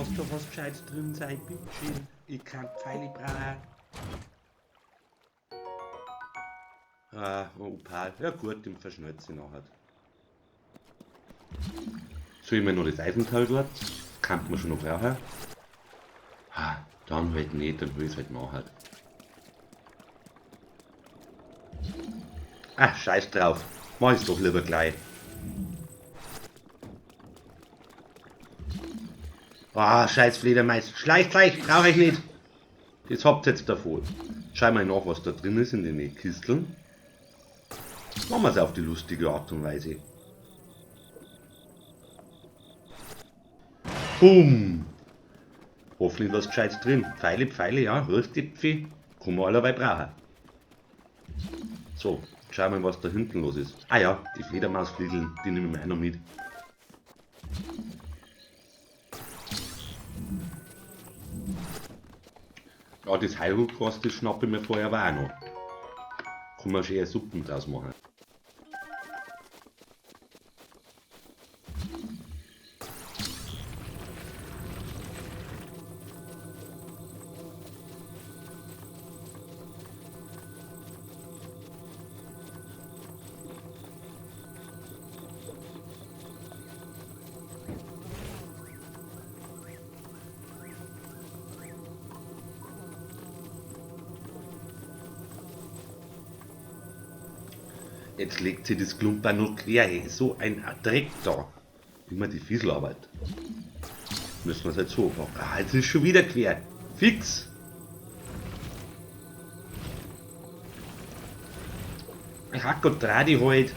Lass doch was Gescheites drin sein, bitteschön. Ich kann Pfeile brauchen. Ah, Opal. Ja gut, dem verschnellt sie nachher. Soll ich mir noch das Eisenteil dort? Das kann man schon noch brauchen. Ah, dann halt nicht, dann will ich es halt nachher. Ah, scheiß drauf. Mach ich's doch lieber gleich. Ah, scheiß Fledermaus. Schleicht gleich, brauche ich nicht. Das habt ihr jetzt davon. Schau mal nach, was da drin ist in den Kisteln. Machen wir's auf die lustige Art und Weise. Boom! Hoffentlich was Gescheites drin. Pfeile, Pfeile, ja, Röstipfel. Kann man allerweil brauchen. So, schauen wir mal, was da hinten los ist. Ah ja, die Fledermausflügel, die nehmen wir auch noch mit. Ja, das Heilruckgras, das schnappe ich mir vorher aber auch noch. Kann man schön Suppen draus machen. Jetzt legt sie das Klumper noch quer, hey. So ein Dreck da. Immer die Fieselarbeit. Müssen wir es halt so machen. Ah, jetzt ist schon wieder quer. Fix! Ich hack und dreh die halt.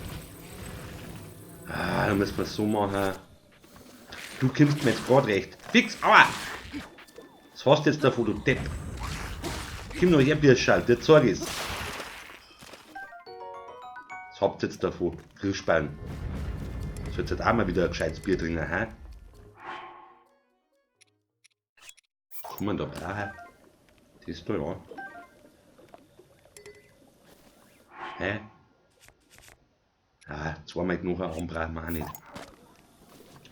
Ah, da müssen wir es so machen. Du kommst mir jetzt grad recht. Fix! Aua! Was hast du jetzt davon, du Depp? Komm noch her, Birschall, dir zeig ich's. Was habt ihr jetzt davon? Grillspein. Sollst jetzt auch mal wieder ein gescheites Bier trinken, hä? Kann man da brauchen? Das da, ja. Hä? Ah, zweimal genug Arm brauchen wir auch nicht.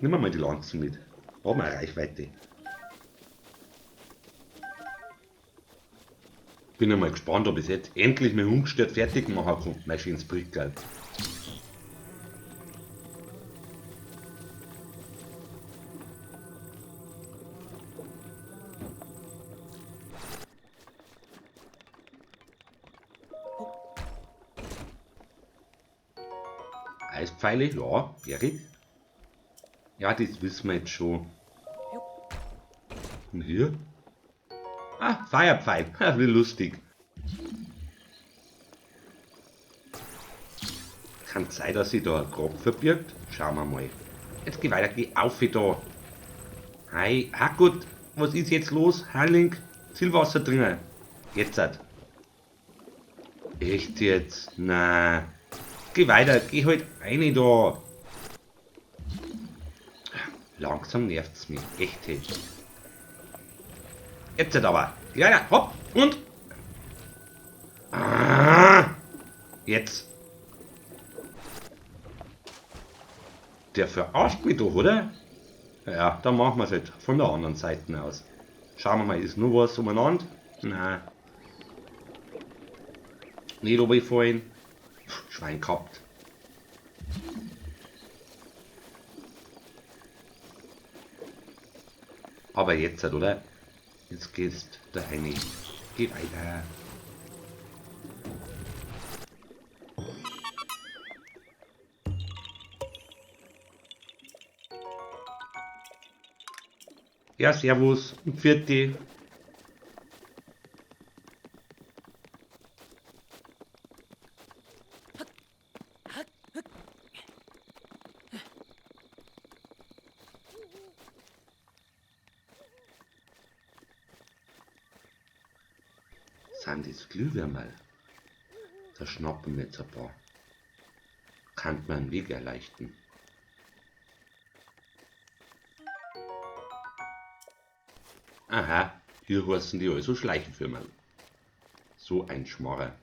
Nehmen wir mal die Lanzen mit. Haben wir eine Reichweite. Bin einmal gespannt, ob ich es jetzt endlich mal ungestört fertig machen kann, mein schönes Brickerl. Eispfeile, ja, Erik. Ja, das wissen wir jetzt schon. Und hier? Ah, Feuerpfeil. Wie lustig. Kann sein, dass sich da ein Grab verbirgt. Schauen wir mal. Jetzt geh weiter, geh auf da. Hi, Hackgut, was ist jetzt los? Harling, Zielwasser drinnen. Jetzt halt. Echt jetzt? Na. Geh weiter, geh halt rein da. Langsam nervt's mich. Echt, hey. Jetzt halt aber. Ja, ja, hopp, und. Ah, jetzt. Der verarscht mich doch, oder? Ja, dann machen wir's halt von der anderen Seite aus. Schauen wir mal, ist nur was umeinander? Nein. Nicht runtergefallen. Schwein gehabt. Aber jetzt halt, oder? Jetzt gehst da rein. Geh weiter. Ja, servus und pfiat. Sind das Glühwürmerl? Da schnappen wir jetzt ein paar. Kann man einen Weg erleichtern. Aha, hier heißen die also Schleichenfirmen. So ein Schmarrer.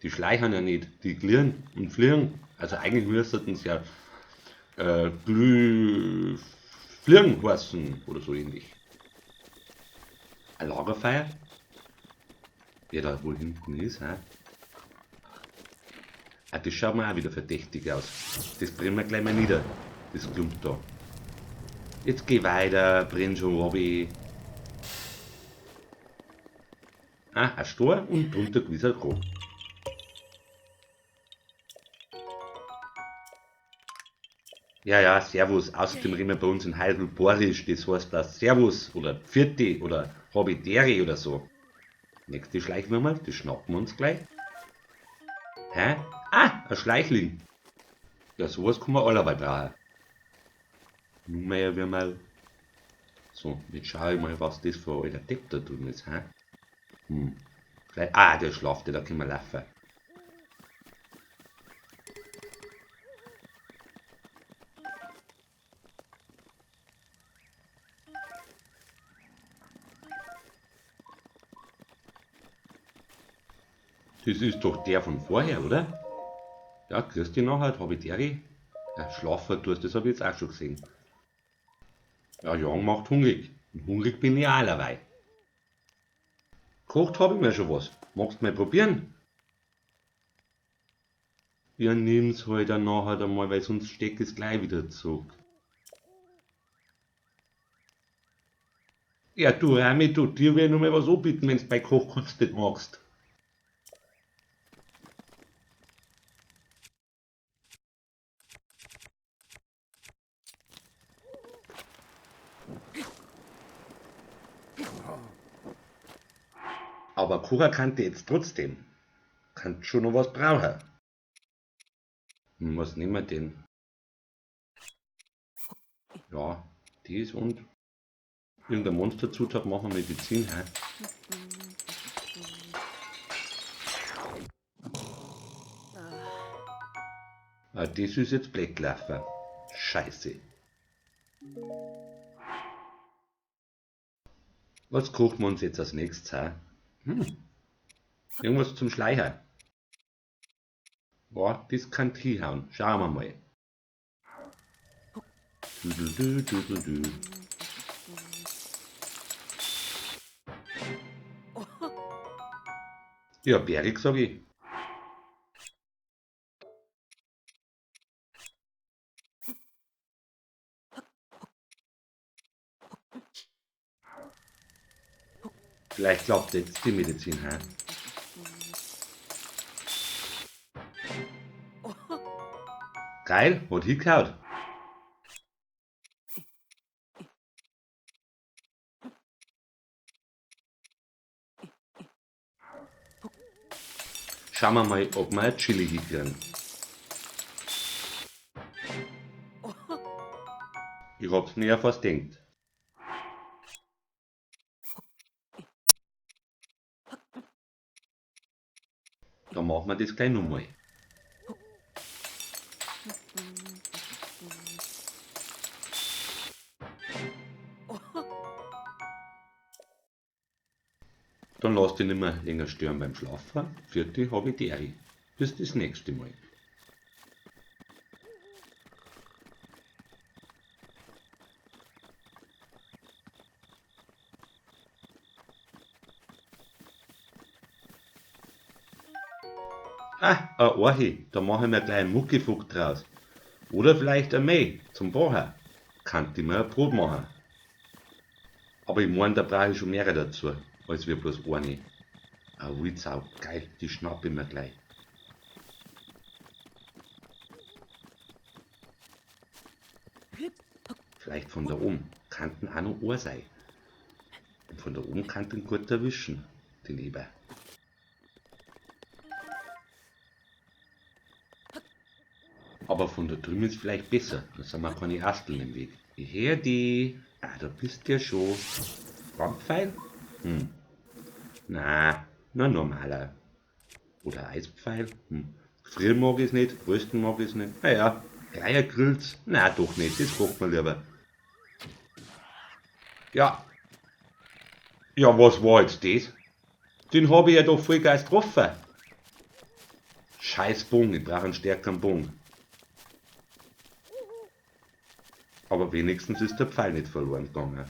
Die schleichen ja nicht, die glühen und fliegen. Also eigentlich müssten sie ja Glühfliegen heißen oder so ähnlich. Ein Lagerfeuer? Wer da wohl hinten ist, hä? Ah, das schaut mir auch wieder verdächtig aus. Das brennen wir gleich mal nieder. Das klumpt da. Jetzt geh weiter, brenn schon, Robby. Ah, ein Stor und drunter gewisser Grab. Ja, ja, Servus. Außerdem reden wir bei uns in Heidel Borisch, das heißt da Servus oder Pfirti oder Habidere oder so. Nächste Schleichwürmer, das schnappen wir uns gleich. Hä? Ah, ein Schleichling. Ja, sowas kann man allerweil brauchen. Nun mehr wir mal. So, jetzt schau ich mal, was das für ein alter Depp da drüben ist, hä? Hm. Gleich, ah, der schlaft, da können wir laufen. Das ist doch der von vorher, oder? Ja, grüß dich nachher, hab ich dere. Ja, schlafen tust, das hab ich jetzt auch schon gesehen. Ja, Jang macht hungrig. Und hungrig bin ich auch allerweil. Kocht hab ich mir schon was. Magst du mal probieren? Ja, nimm's halt dann nachher einmal, weil sonst steckt es gleich wieder zurück. Ja, du Rami, du, dir will ich noch mal was anbieten, wenn's bei Kochkunst nicht magst. Aber kochen kann die jetzt trotzdem. Kann schon noch was brauchen. Was nehmen wir denn? Ja, das und irgendein Monsterzutat machen wir Medizin. Hä? Ah, das ist jetzt blöd gelaufen. Scheiße. Was kochen wir uns jetzt als nächstes? Hä? Hm. Irgendwas zum Schleicher. Boah, das kann hinhauen. Schauen wir mal. Du, du, du, du, du, du. Ja, bärig, sag ich. Vielleicht klappt jetzt die Medizin, hä? Geil, hat hingehauen. Schauen wir mal, ob wir ein Chili hinkriegen. Ich hab's mir ja fast gedacht. Dann machen wir das gleich nochmal. Dann lass dich nicht mehr länger stören beim Schlafen. Vierte hab ich die Ehre. Bis das nächste Mal. Ah, ein Orchi, da mache ich mir gleich einen Muckifuck draus. Oder vielleicht ein Mäh zum Bacher. Kann ich mir ein Brot machen. Aber ich mein, da brauche ich schon mehrere dazu, als wir bloß eine. Ein Wildsau, geil, die schnapp ich mir gleich. Vielleicht von da oben, könnten auch noch Ohr sein. Und von da oben kann den gut erwischen, den Eber. Aber von da drüben ist vielleicht besser, da sind wir keine Asteln im Weg. Ich hör die. Ah, da bist du ja schon. Brandpfeil? Hm. Na, na normaler. Oder Eispfeil? Hm. Frieren mag ich's nicht, rösten mag ich's nicht. Naja, gleich ein Grillz? Na, doch nicht, das kocht man lieber. Ja. Ja, was war jetzt das? Den hab ich ja doch voll geil getroffen. Scheiß Bogen, ich brauch einen stärkeren Bogen. Aber wenigstens ist der Pfeil nicht verloren gegangen.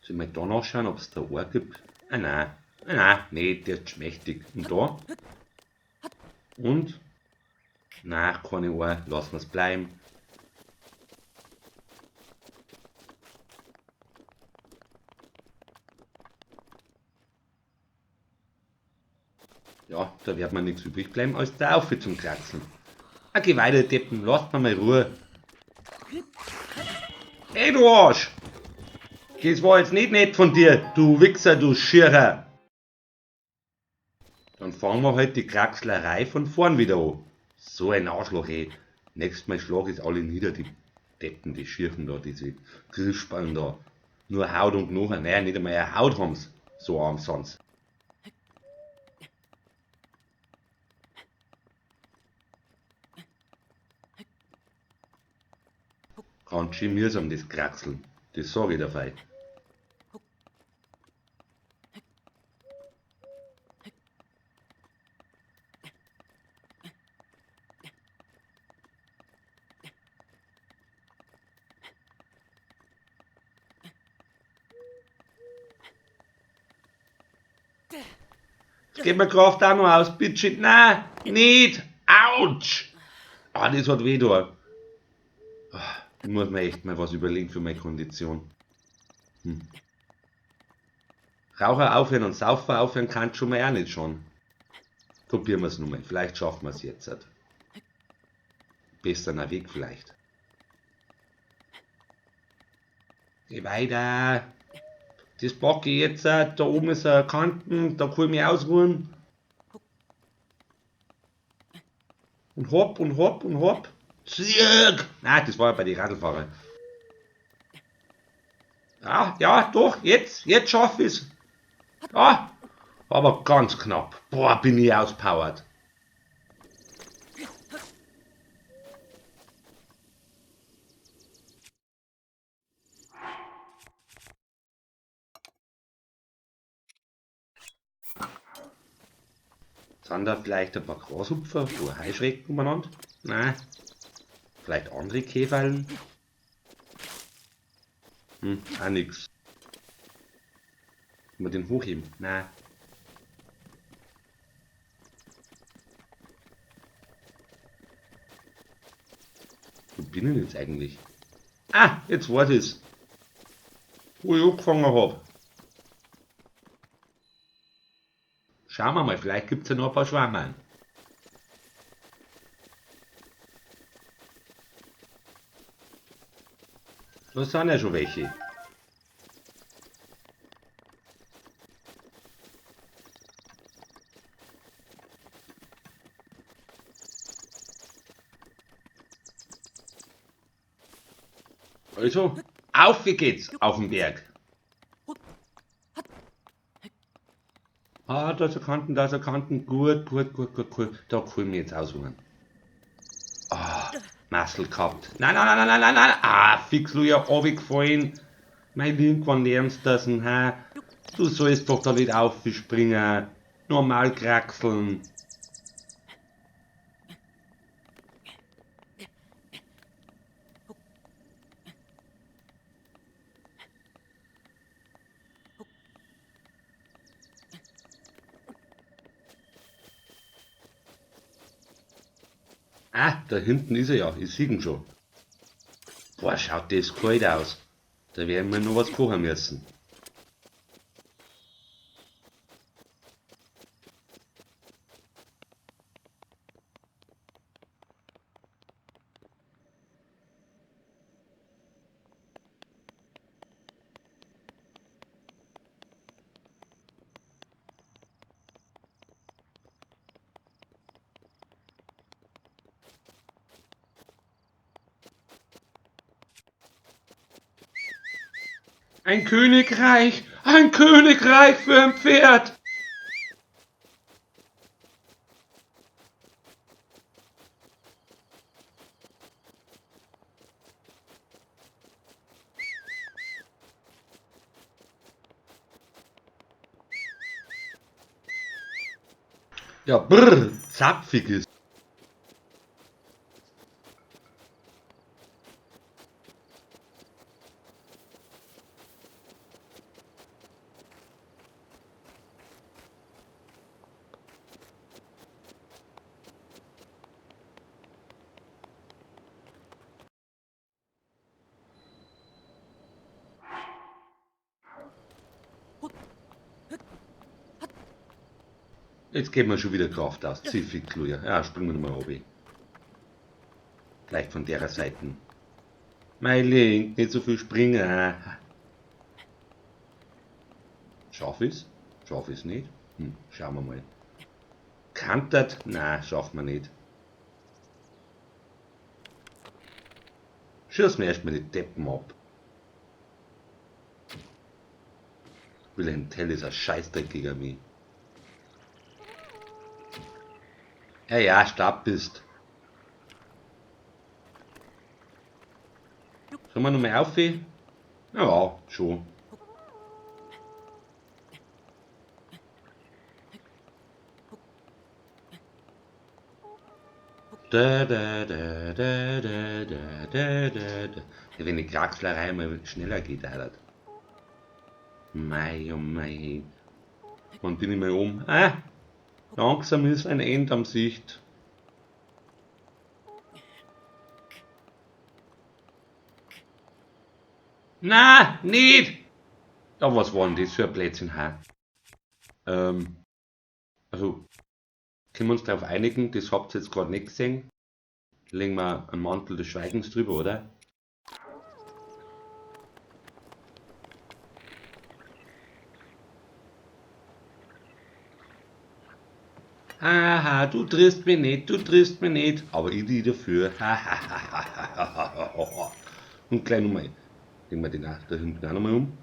Soll ich mal da nachschauen, ob es da Ohr gibt? Ah nein, ah nein, nee, der ist schmächtig. Und da? Und? Nein, keine Ohr, lassen wir's bleiben. Ja, da wird mir nichts übrig bleiben, als da auf zum Kraxeln. Okay, weiter, Deppen, lasst mir mal Ruhe. Ey, du Arsch! Das war jetzt nicht nett von dir, du Wichser, du Schierer! Dann fangen wir halt die Kraxlerei von vorn wieder an. So ein Arschloch, ey. Nächstes Mal schlag ich alle nieder, die Deppen, die Schirchen da, diese Griffspannen da. Nur Haut und Knochen, naja, nicht einmal eine Haut haben's. So arm sind's. Ganz schön mühsam, das Kraxeln. Das sag ich dir. Jetzt geht mir Kraft auch noch aus, bitte. Nein, nicht. Autsch. Ah, das hat weh da. Ich muss mir echt mal was überlegen für meine Kondition. Raucher aufhören und Saufer aufhören kann schon mal auch nicht schon. Probieren wir's nun mal. Vielleicht schaffen wir's jetzt. Halt. Besser Weg vielleicht. Geh weiter. Das packe ich jetzt. Da oben ist eine Kanten, da kann ich mich ausruhen. Und hopp und hopp und hopp. Zirk! Nein, das war ja bei den Radlfahrern. Ja, ja, doch, jetzt schaff ich's. Ja, aber ganz knapp. Boah, bin ich auspowert. Sind da vielleicht ein paar Grashupfer oder Heuschrecken umeinander? Nein. Vielleicht andere Käferln? Auch nix. Kann man den hochheben? Nein. Wo bin ich denn jetzt eigentlich? Ah, jetzt weiß ich's. Wo ich angefangen hab. Schauen wir mal, vielleicht gibt's ja noch ein paar Schwammerl. Da sind ja schon welche. Also, auf geht's auf den Berg. Ah, da ist Kanten, da ist Kanten. Gut, gut, gut, gut, gut. Da kann ich mich jetzt ausruhen. Ah, Muscle gehabt. Nein, nein, nein, nein, nein, nein. Ah, fix, du ja runtergefallen. Mein Link, wann lernst du das denn, hä? Du sollst doch da nicht aufspringen. Normal kraxeln. Ah, da hinten ist er ja, ich sehe ihn schon. Boah, schaut das kalt aus. Da werden wir noch was kochen müssen. Ein Königreich! Ein Königreich für ein Pferd! Ja, brrr, zapfig ist. Jetzt geht mir schon wieder Kraft aus. Zifikluja. Ja, springen wir nochmal runter. Gleich von der Seite. Mein Link, nicht so viel springen. Scharf ist? Scharf ist nicht. Schauen wir mal. Kantert? Nein, schaffen wir nicht. Schieß mir erstmal die Deppen ab. Wilhelm Tell ist ein Scheißdreck gegen mich. Ja, ja, stark bist. Sollen wir nochmal auf? Ja, schon. Da, da, da, da, da, da, da, da, da. Ja, wenn die Kraxlerei mal schneller geht, Alter. Mei, oh mei. Wann bin ich mal um? Ah! Langsam ist ein End am Sicht. Na, nicht! Ja, was war denn das für ein Blödsinn, ha? Also, können wir uns darauf einigen, das habt ihr jetzt gerade nicht gesehen. Legen wir einen Mantel des Schweigens drüber, oder? Haha, du triffst mich nicht, du triffst mich nicht. Aber ich die dafür. Und gleich nochmal. Legen wir den auch da hinten auch nochmal um.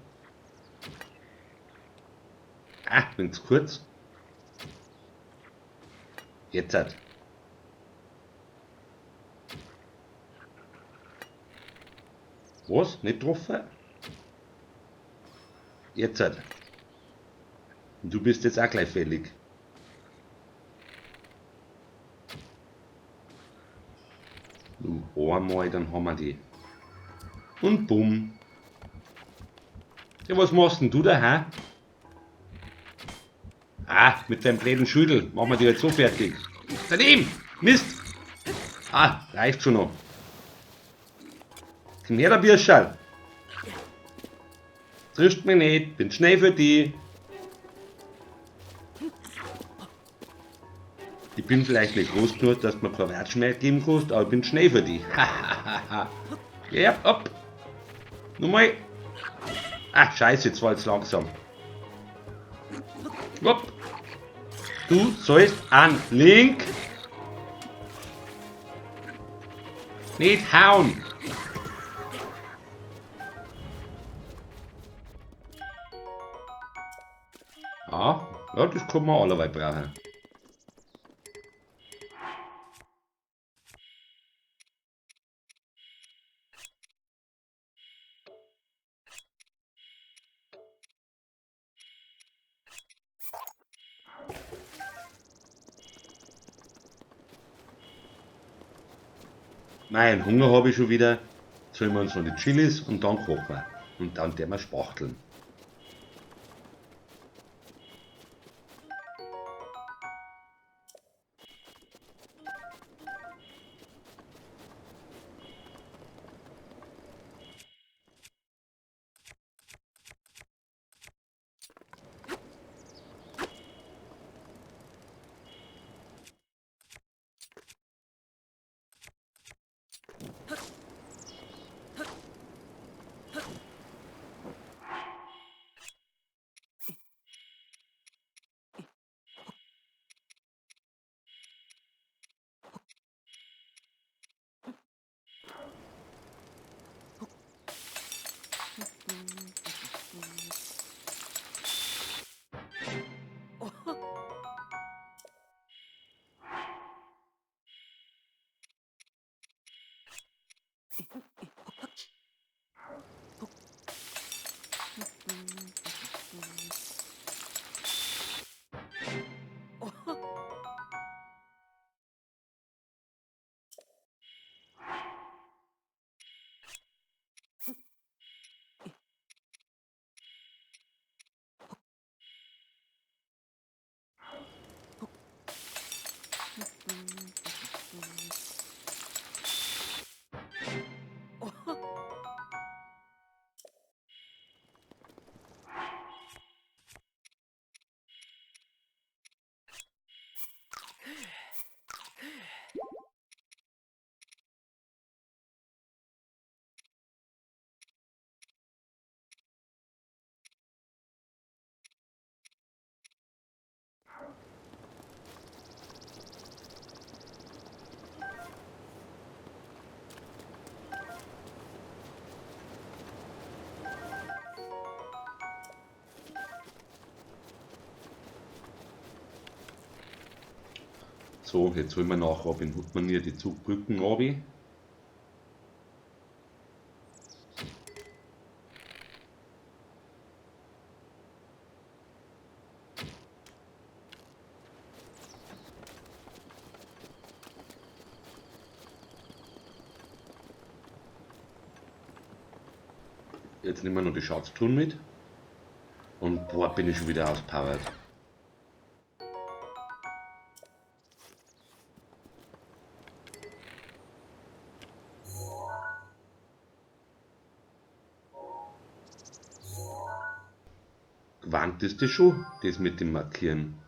Ah, bin zu kurz. Jetzt halt. Was? Nicht getroffen? Jetzt halt. Und du bist jetzt auch gleich fällig. Einmal, dann haben wir die. Und bumm. Ja, was machst denn du da, hä? Ah, mit deinem blöden Schüttel. Machen wir die jetzt so fertig. Daneben! Mist! Ah, reicht schon noch. Komm her, der Birscherl. Triffst mich nicht, bin schnell für die. Ich bin vielleicht nicht groß genug, dass du mir kein Watsch mehr geben kannst, aber ich bin schnell für die. Ja, hopp. Nochmal. Ah, scheiße, jetzt war jetzt langsam. Hopp. Du sollst an Link nicht hauen. Ja, ja, das kann man allerweil brauchen. Nein, Hunger habe ich schon wieder. Jetzt holen wir uns noch die Chilis und dann kochen wir. Und dann werden wir spachteln. So, jetzt holen wir nach Robin Hood Manier die Zugbrücken runter. Jetzt nehmen wir noch die Schatztruhen mit. Und boah, bin ich schon wieder auspowert. Gewandt ist das schon, das mit dem Markieren.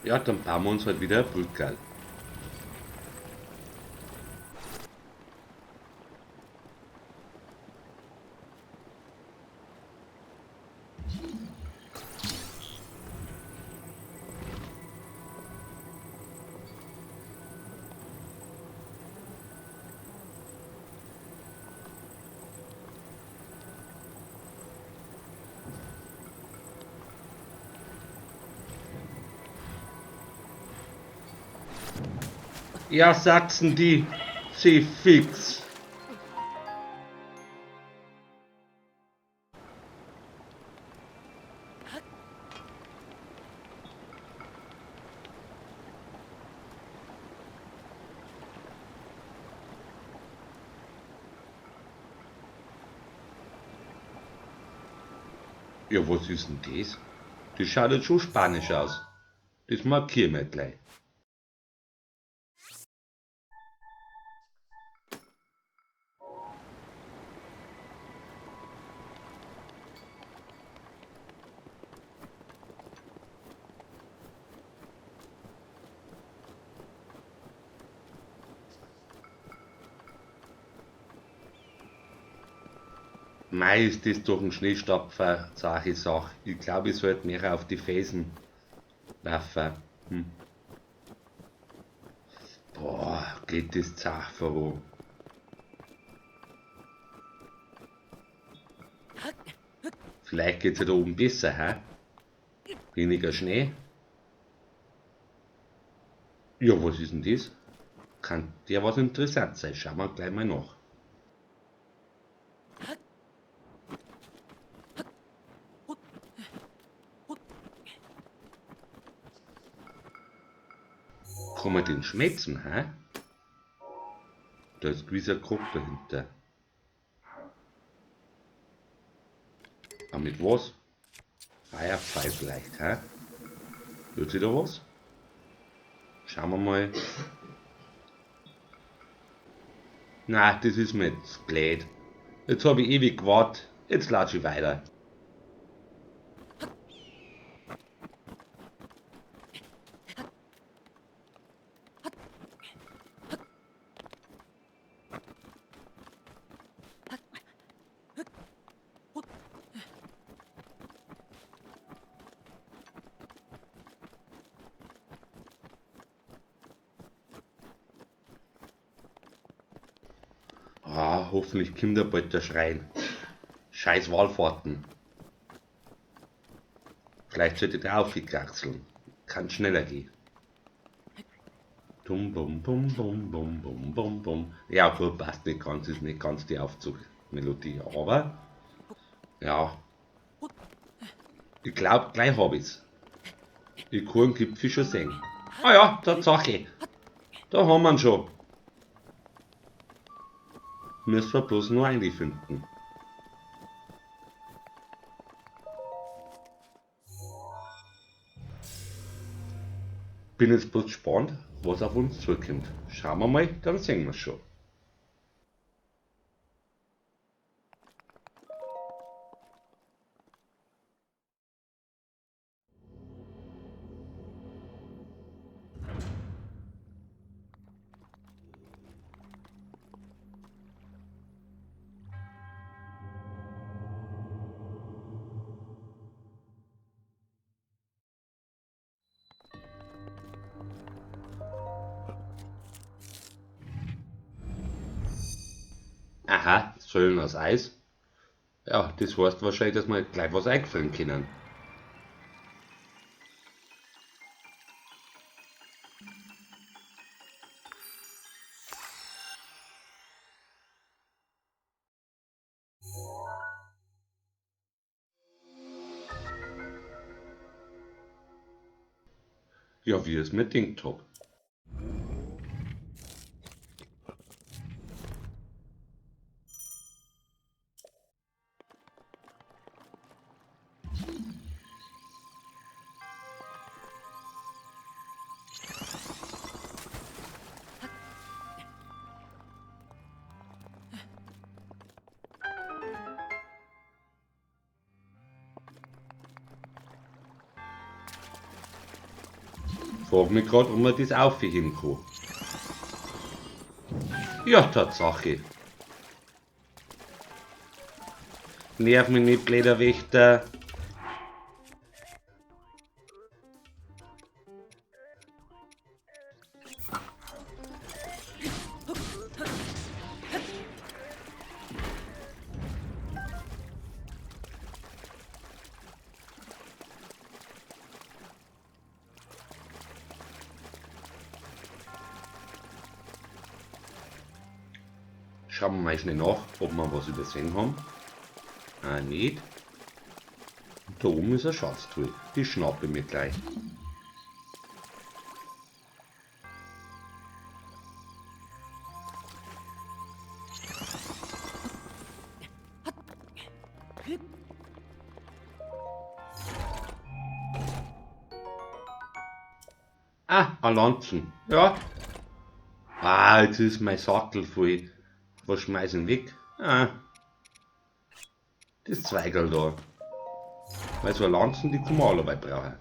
Ja, dann bauen wir uns halt wieder eine Brücke. Ja, Sachsen, die C-Fix. Ja, was ist denn das? Das schaut jetzt schon spanisch aus. Das markieren wir gleich. Mei, ist das doch ein Schneestapfer, zache Sache. Ich glaube, ich sollte mehr auf die Felsen laufen. Boah, geht das zach voran. Vielleicht geht's ja da oben besser, hä? Weniger Schnee. Ja, was ist denn das? Kann der was interessant sein? Schauen wir gleich mal nach. Kann man den schmelzen, hä? Da ist gewiss ein Krug dahinter. Aber mit was? Firefly vielleicht, hä? Tut sich da was? Schauen wir mal. Na, das ist mir jetzt blöd. Jetzt hab ich ewig gewartet. Jetzt latsche ich weiter. Ah, hoffentlich kommt er bald der Schrein. Scheiß Wallfahrten. Vielleicht sollte der aufkraxeln. Kann schneller gehen. Bum, bum, bum, bum, bum, bum, bum, bum. Ja, gut, passt nicht ganz, ist nicht ganz die Aufzugmelodie, aber ja. Ich glaub, gleich hab ich's. Ich kann den Gipfel schon sehen. Ah ja, Tatsache. Da haben wir ihn schon. Müssen wir bloß nur einfinden. Bin jetzt bloß gespannt, was auf uns zukommt. Schauen wir mal, dann sehen wir's schon. Aha, Säulen aus Eis. Ja, das heißt wahrscheinlich, dass wir gleich was einfüllen können. Ja, wie es mir denkt hab. Frag mich grad, ob man das aufheben kann. Ja, Tatsache. Nerv mich nicht, blöder Wächter. Schauen wir mal schnell nach, ob wir was übersehen haben. Ah, nicht. Und da oben ist eine Schatztruhe. Die schnappe ich mir gleich. Ah, ein Lanzen. Ja. Ah, jetzt ist mein Sattel voll. Was schmeißen weg? Ah. Das Zweigerl da. Weil so Lanzen, die kann man alle brauchen.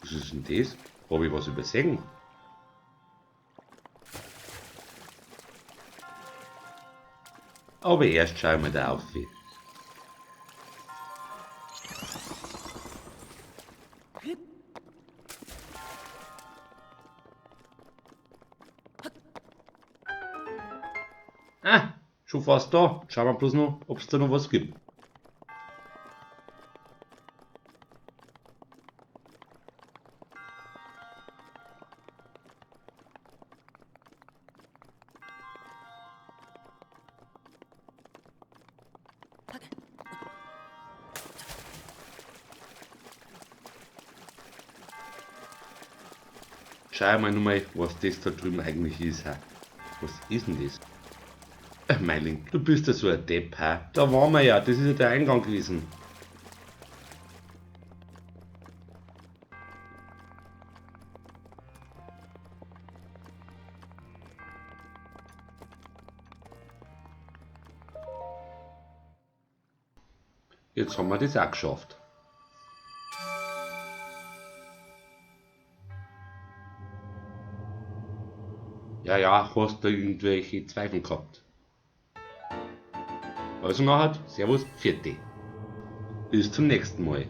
Was ist denn das? Hab ich was übersehen? Aber erst schauen wir da auf. Ah, schon fast da. Schauen wir bloß noch, ob's da noch was gibt. Schau mal nur mal, was das da drüben eigentlich ist. Hä? Was ist denn das? Mein Link, du bist ja so ein Depp, hä? Da waren wir ja, das ist ja der Eingang gewesen. Jetzt haben wir das auch geschafft. Ja, ja, hast du irgendwelche Zweifel gehabt? Also nachher, Servus, Pfiat. Bis zum nächsten Mal.